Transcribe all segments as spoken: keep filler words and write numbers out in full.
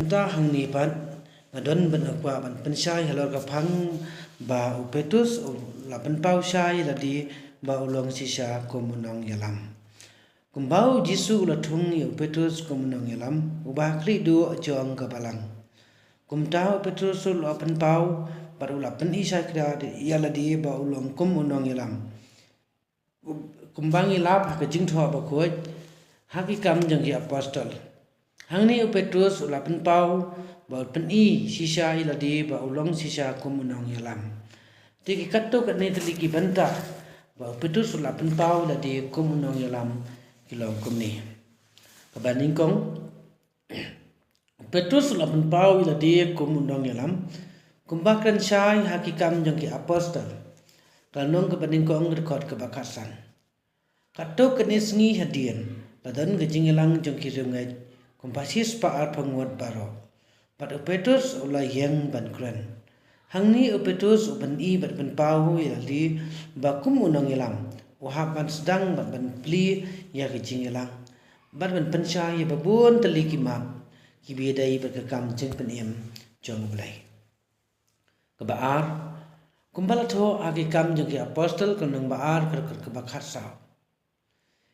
Mynta hangne pat nga don ban kwah ban pynshai halor ka phang ba u Petrus u la pynpaw shai ïa lade ba u long shisha kum u nongïalam. Kumba u Jisu u la thung ïa u Petrus kum u nongïalam uba khlieh duh jong ka balang, kumta u Petrus u la pynpaw bad u la pyni shai khia ïa lade ba u long kum u nongïalam. Kumba ngi lap ha ka Jingthoh Bakhuid, ha Ki Kam Jong Ki Apostol, hangne u Petrus u la pynpaw bad u pyni shisha ïa lade ba u long shisha kum u nongïalam. Te ki katto katne tylli ki bynta ba u Petrus u la pynpaw ïa lade kum u nongïalam ki long kumne. Kaba nyngkong, u Petrus u la pynpaw ïa lade kum u nongïalam kumba kren shai ha Ki Kam Jong Ki Apostol, ka lynnong kaba nyngkong, ka dkhot kaba khatsan. Katto katne sngi hadien la don ka jingïalang jong ki riewngeit kumba shispah arphew ngut baroh. Bad u Petrus u la ïeng ban kren. Hangne u Petrus u pyni bad pynpaw ïa lade ba kum u nongïalam u hap ban sdang bad ban plie ïa ka jingïalang bad ban pynshai ïa ba bun tylli ki map kiba ïadei bad ka kam jingpynim jong U Blei. Kaba ar, kumba la thoh ha Ki Kam Jong Ki Apostol, ka lynnong ba ar, ka dkhot kaba khatsaw.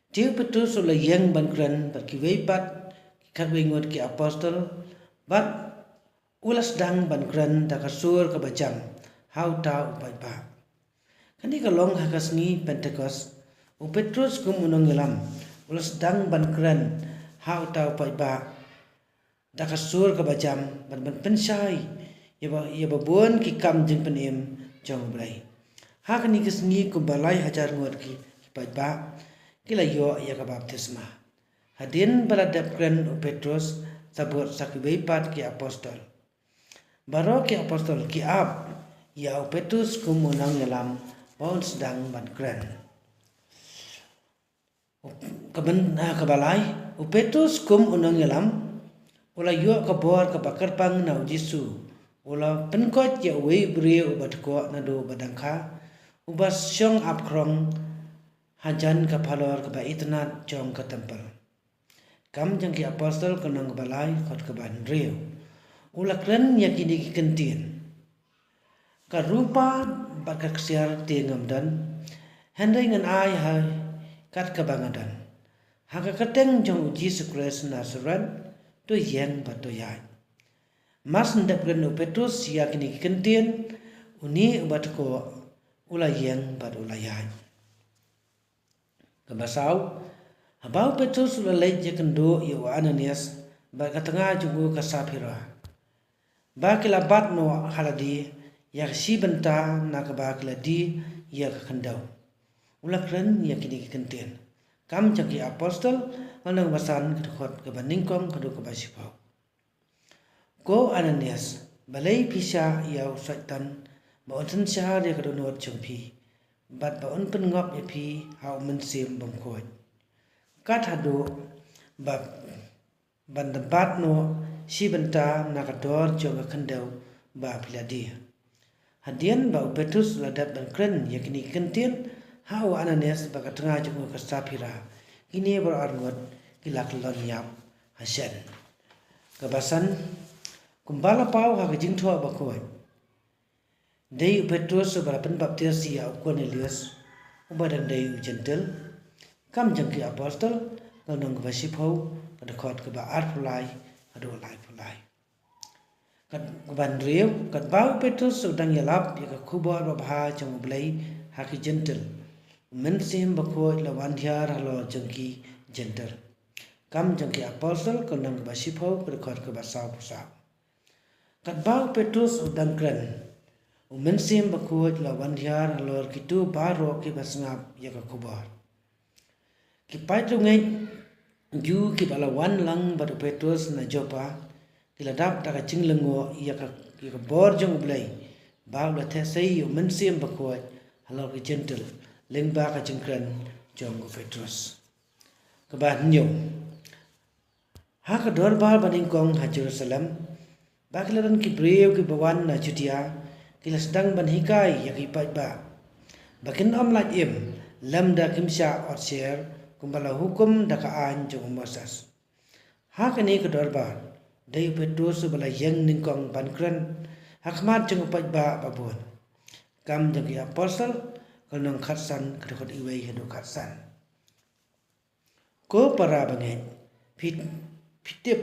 Te u Petrus u la ïeng ban kren bad kiwei pat ki khatwei ngut ki apostol, bad u la sdang ban kren da ka sur kaba jam ha uta u paidbah. Kane ka long ha ka sngi Pentekost. U Petrus kum u nongïalam u la sdang ban kren ha uta u paidbah da ka sur kaba jam bad ban pynshai ïa ba, ïa ba bun ki kam jingpynim jong U Blei. Ha kane ka sngi kumba lai hajar ngut ki, ki paidbah ki la ïoh ïa ka baptisma. Hadien ba la dep kren u Petrus, sa bud sa kiwei pat ki apostol. Baroh ki apostol ki ap ïa u Petrus kum u nongïalam ba un sdang ban kren. Ka byn-, ah, kaba lai, u Petrus kum u nongïalam u la ïoh ka bor kaba kyrpang na u Jisu. U la pynkoit ïa uwei u briew uba dkoh naduh ba dang kha, uba shong ap khrong hajan ka phalor kaba itynnad jong ka templ. Kam Jong Ki Apostol ka lynnong kaba lai, dkhot kaba hynriew. U la kren ïa kine ki kyntien: Ka rupa bad ka ksiar te ngam don, hynrei ngan ai ha kat kaba nga don. Ha ka kyrteng jong u Jisu Khrist Nasaret, to ïeng bad to ïaid. Mar shu dep kren u Petrus ïa kine ki kyntien, une uba dkoh u la ïeng bad u la ïaid. Kaba saw, haba u Petrus u la leit ïakynduh ïa u Ananias bad ka tnga jong u ka Saphira, ba ki la bat noh ha lade ïa ka shi bynta na kaba ki la die ïa ka khyndew, u la kren ïa kine ki kyntien. Kam Jong Ki Apostol, ka lynnong ba san, ka dkhot kaba nyngkong haduh kaba shiphew. Ko Ananias, balei phi shah ïa u Soitan ba un synshar ïa ka dohnud jong phi bad ba un pynngop ïa phi ha u Mynsiem Bakhuid, kat haduh ba ban da bat noh shi bynta na ka dor jong ka khyndew ba phi la die? Hadien ba u Petrus u la dep ban kren ïa kine ki kyntien ha u Ananias bad ka tnga jong u ka Saphira, kine baroh arngut ki la kyllon ïap ha shen. Kaba san, kumba la paw ha ka Jingthoh Bakhuid, dei u Petrus uba la pynbaptis ïa u Kornelius, uba dang dei u Jentil. Kam Jong Ki Apostol, ka lynnong kaba shiphew, ka dkhot kaba arphew lai haduh laiphew lai. Kat, kaba hynriew, katba u Petrus u dang ïalap ïa ka khubor babha jong U Blei ha ki Jentil, u Mynsiem Bakhuid la wan hiar halor jong ki Jentil. Kam Jong Ki Apostol, ka lynnong kaba shiphew, ka dkhot kaba sawphew saw. Katba u Petrus u dang kren, u Mynsiem Bakhuid la wan hiar halor kito baroh kiba sngap ïa ka khubor. Ki paid riewngeit Jiw kiba la wan lang bad u Petrus na Joppa, ki la dap da ka jinglyngngoh ïa ka, ïa ka bor jong U Blei, ba u la theh sei ïa u Mynsiem Bakhuid halor ki Jentil lyngba ka jingkren jong u Petrus. Kaba hynñiew, ha ka dorbar ba nyngkong ha Jerusalem, ba ki la don ki briew kiba wan na Judia, ki la sdang ban hikai ïa ki paidbah ba kin ym lait im lymda kim shah ot sher, kumba la hukum da ka aiñ jong u Moses. Ha kane ka dorbar, dei u Petrus uba la ïeng nyngkong ban kren ha khmat jong u paidbah babun. Kam jong ki Apostol, ka lynnong khatsan, ka dkhot iwei haduh khatsan. Ko para bangeit, phi, phi tip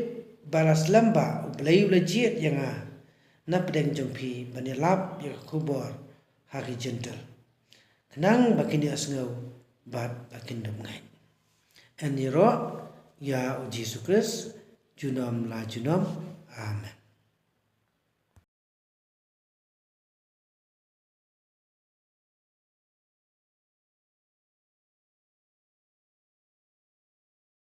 ba la slem ba U Blei u la jied ïa nga na pdeng jong phi ban ïalap ïa ka khubor ha ki Jentil, khnang ba kin ïohsngew bad ba kin dup ngeit. Yn ïaroh ïa U Jisu Khrist junom la junom. Amen.